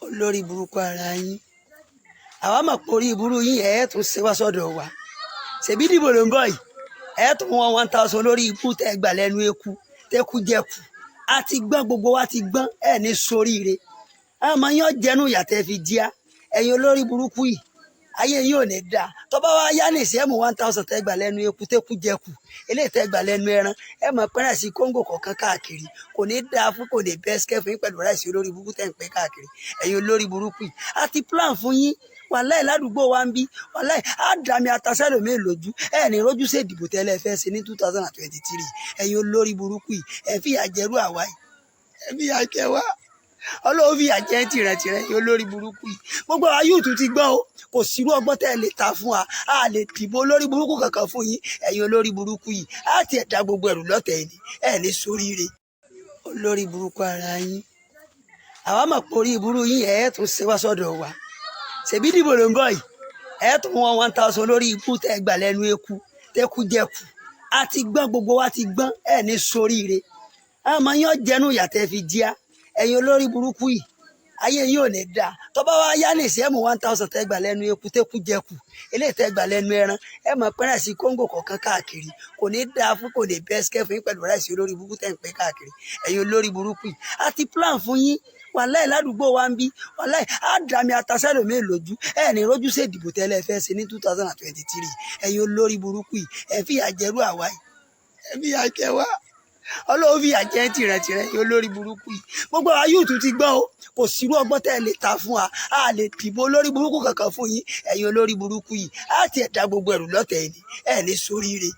Olórí burúkú ara yín. Àwa mọ̀ pé orí burú yín ẹ̀ tún ṣe wá sọ́dọ̀ wa. Ṣèbí dìbò ló ń bọ̀ yìí, ẹ̀ tún wọn 1,000 lórí ibú tẹ́ gbà lẹ́nu eku tẹ́kú jẹ́kù. A ti gbọ́n, gbogbo wa ti gbọ́n. Ẹ̀ ní soríire. Àmọ́ yín jẹnu ìyà tẹ́ fi jíá. Ẹ̀yin olórí burúkú yìí, ayé yín ò ní dáa. Tó bá wá yá nìṣẹ́, ẹ̀ mú 1,000 tẹ́ gbà lẹ́nu eku tẹ́kú jẹ́kù, eléyìí tẹ́ gbà lẹ́nu ẹran, ẹ̀ mọ̀ pín rice kóńgò kọ̀ọ̀kan káàkiri. Kò ní dáa fún, kò ní bẹ́sikẹ́ fún yín pẹ̀lú rice olórí burúkú tẹ́ ń pín káàkiri. Ẹ̀yin olórí burúkú yìí, a ti plan fún yín. Wàláì, ládùúgbò wa ń bí, wàláì, á dàmí atasẹ́lòmíì lójú. Ẹ̀ ní rójú sí ìdìbò tẹ́lẹ̀ fẹ́ ṣe ní 2023. Ẹ̀yin olórí burúkú yìí, ẹ̀ fìyà jẹrú àwa yìí, ẹ̀ fìyà jẹ wá. Ọlọ́run fìyà jẹ tìrẹ̀tìrẹ̀. Ẹ̀yin olórí burúkú yìí, gbogbo àwa yóò tún ti gbọ́ o. Kò sírú ọgbọ́n tẹ́ ẹ lè ta fún wa. A lè dìbò olórí burúkú kankan fún yín. Ẹ̀yin olórí burúkú yìí, á tiẹ̀ da gbogbo ẹ̀rù lọ́tẹ̀ ni. Ẹ̀ ní soríire. Olórí burúkú ara yín. Àwa mọ̀ pé orí burú yín ẹ̀ tún ṣe wá sọ́dọ̀ wa. Ṣèbí dìbò ló ń bọ̀ yìí, ẹ̀ tún wọn 1,000 lórí ibú tẹ́ gbà lẹ́nu eku tẹ́kú jẹ́kù. A ti gbọ́n, gbogbo wa ti gbọ́n. Ẹ̀ ní soríire. Àmọ́ yín jẹnu ìyà tẹ́ fi jíá. Ẹ̀yin olórí burúkú yìí, ayé yín ò ní dáa. Tó bá wá yá nìṣẹ́, ẹ̀ mú 1,000 tẹ́ gbà lẹ́nu eku tẹ́kú jẹ́kù, eléyìí tẹ́ gbà lẹ́nu ẹran, ẹ̀ mọ̀ pín rice kóńgò kọ̀ọ̀kan káàkiri. Kò ní dáa fún, kò ní bẹ́sikẹ́ fún yín pẹ̀lú rice olórí burúkú tẹ́ ń pín káàkiri. Ẹ̀yin olórí burúkú yìí, a ti plan fún yín. Wàláì, ládùúgbò wa ń bí, wàláì, á dàmí atasẹ́lòmíì lójú. Ẹ̀ ní rójú sí ìdìbò tẹ́lẹ̀ fẹ́ ṣe ní 2023. Ẹ̀yin olórí burúkú yìí, ẹ̀ fìyà jẹrú àwa yìí, ẹ̀ fìyà jẹ wá. Ọlọ́run fìyà jẹ tìrẹ̀tìrẹ̀. Ẹ̀yin olórí burúkú yìí, gbogbo àwa yóò tún ti gbọ́ o. Kò sírú ọgbọ́n tẹ́ ẹ lè ta fún wa. A lè dìbò olórí burúkú kankan fún yín. Ẹ̀yin olórí burúkú yìí, á tiẹ̀ da gbogbo ẹ̀rù lọ́tẹ̀ ni. Ẹ̀ ní soríire.